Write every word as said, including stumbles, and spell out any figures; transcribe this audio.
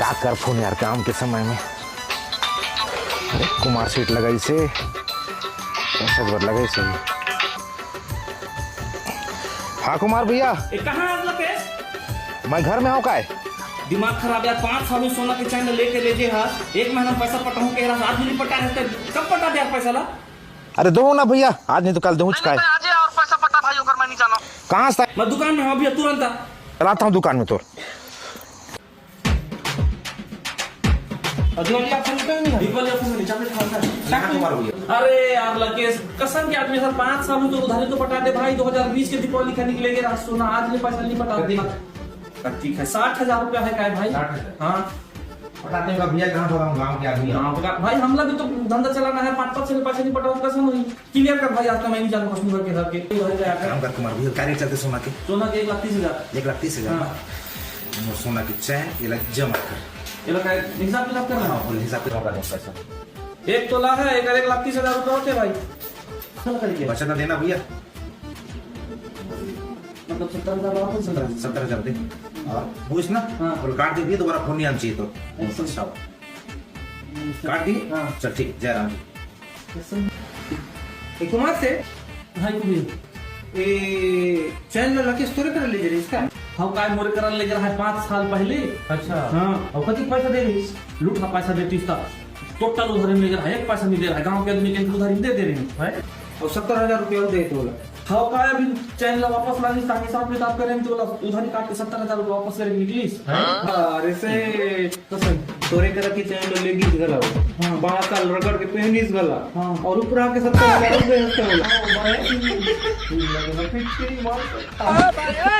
का कर फोन यार, काम के समय में। अरे, कुमार सेठ लगाइसे, पैसा बर लगाइसे। हाँ कुमार भैया। ए, कहाँ है मतलब केस? मैं घर में हूँ, काय? दिमाग खराब यार, पाँच साल में सोना के चैन लेके ले जे हा, एक महीना में पैसा पटाऊँ कह रहा, आज भी नहीं पटा है, तो कब पटा दे यार पैसा ला? अरे दो ना भैया, आज नहीं तो कल दो, काय? आज और पैसा पटा भाई, ओकर मैं नहीं जाना। कहाँ से? मैं दुकान में हूँ अभी, तुरंत आ। चलाता हूँ दुकान में तोर। अजवाली आप नहीं, दीपावली आप नहीं, चाकलेट खाना है। चाकलेट। अरे यार लकेश, कसम के आदमी सर, पाँच साल में तो उधारी तो पटा दे भाई, दो हज़ार बीस के दीपावली खाने के लेके रहा सोना, आज ले पैसा नहीं पटा दे। ठीक है, साठ हजार रुपया है काय भाई? साठ हजार। हाँ। पटाते का भैया, कहाँ से हम गाँव के आदमी हैं। हाँ, बता, भाई, हमला भी तो धंधा चलाना है, पाँच पाँच छह पैसे नहीं पटाओ, कसम नहीं। क्लियर कर भाई, आज का मैं नहीं जानू कस्टमर के घर के, तो घर जाया कर। काम कर कुमार भैया, क्या रेट चलते सोना के? सोना के एक लाख तीस हजार। एक लाख तीस हजार हाँ। ना? वो सोना की चैन, ये लग जमा कर। ये लग हिसाब किताब करना हाँ, है। बोले हिसाब किताब का पैसा। एक तोला है, एक, एक लाख तीस हजार रुपये होते भाई। चल करके। बचा था देना भैया। मतलब सत्तर हजार वापस सत्तर, सत्तर हजार दे। और पूछ ना, हाँ। बोल काट दे भैया, दोबारा फोन नहीं आना चाहिए तो। अच्छा। अच्छा। काट दी? हाँ। चल ठीक, जय राम जी। ए, कुमार से? हाँ, ये भी। ए, चैन ला लकेश तोरे कर ले जे रहिस का? हाँ, काय मोरे करन ले रहा है पाँच साल पहले। अच्छा। हाँ। और कति पैसा दे रहिस? लूट का पैसा देती उसका। टोटल उधारी में ले रहा है, एक पैसा नहीं दे रहा है। गांव के आदमी के उधारी दे दे रहे हैं। हैं? और सत्तर हजार रुपया दे तो बोला। हाँ, काय अभी चैन ला वापस लानी, ताकि हिसाब किताब करें तो बोला, उधारी काट के सत्तर हजार रुपया वापस लेके निकलिस। हैं? हाँ, अरे से कसम। तोरे करा की चैन ले गिस गला हो। हाँ। बारह साल रगड़ के पहनिस गला। हाँ। और ऊपर आके सत्तर हजार रुपये हंसते बोला। हाँ, भाई।